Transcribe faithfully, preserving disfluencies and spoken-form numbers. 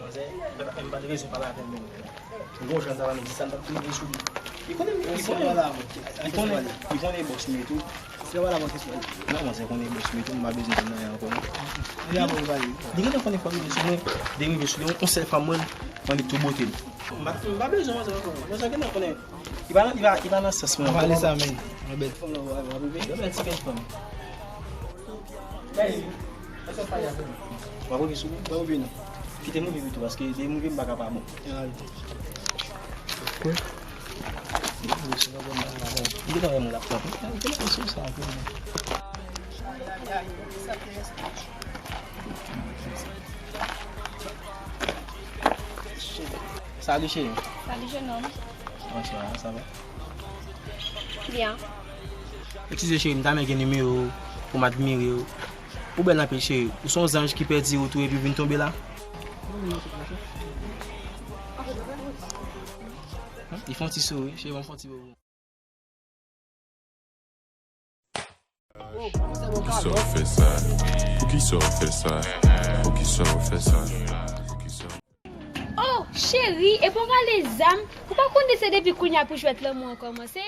Manzè, m pa t bezwen pale avè l menm. Ou gon jan sa va menm, si sa m t ap tonbe sou li. Li konnen, li konnen, li konnen, li konnen bòs m ye tou. Se pa la mwen kesyon. Non, manzè konnen bòs m ye tou, m pa bezwen di l anyen ankò non. Li gentan konnen fò m rive sou mwen, de rive sou li, yon sèl fwa m wè l, m annik tou bote l. M pa, m pa bezwen manzè ankò non. Manzè gentan konnen. Li pa nan, li pa, li pa nan sans mwen ankò. Pale sa men, mwen bèl. Fò m nan wè, wè, wè, wè, wè, ti kèk fanm. W ap ouvri sou mwen? W ap ouvri non. Kite m ouvri pito, paske de m ouvri m pa ka pa bon. Kwe? Li gentan wè m laptop. Li gentan wè sou sa, kwe? Salut chérie. Salut jeune homme. Bonsoir, ça va? Byen. Eskize cheri, m ta renmen gen nimewo w pou m admire w. Ou bèl anpil cheri. Ou se yon zanj ki pèdi ou tou epi w vin tonbe la? Li fè yon ti souri, cheri, ban m fè yon ti bobo. Poukisa w fè sa? Poukisa w fè sa? Poukisa w fè sa? Poukisa w Oh, cheri, epi w rale zam. Ou pa konnen se depi kounye a pou jwèt lanmou an kòmanse?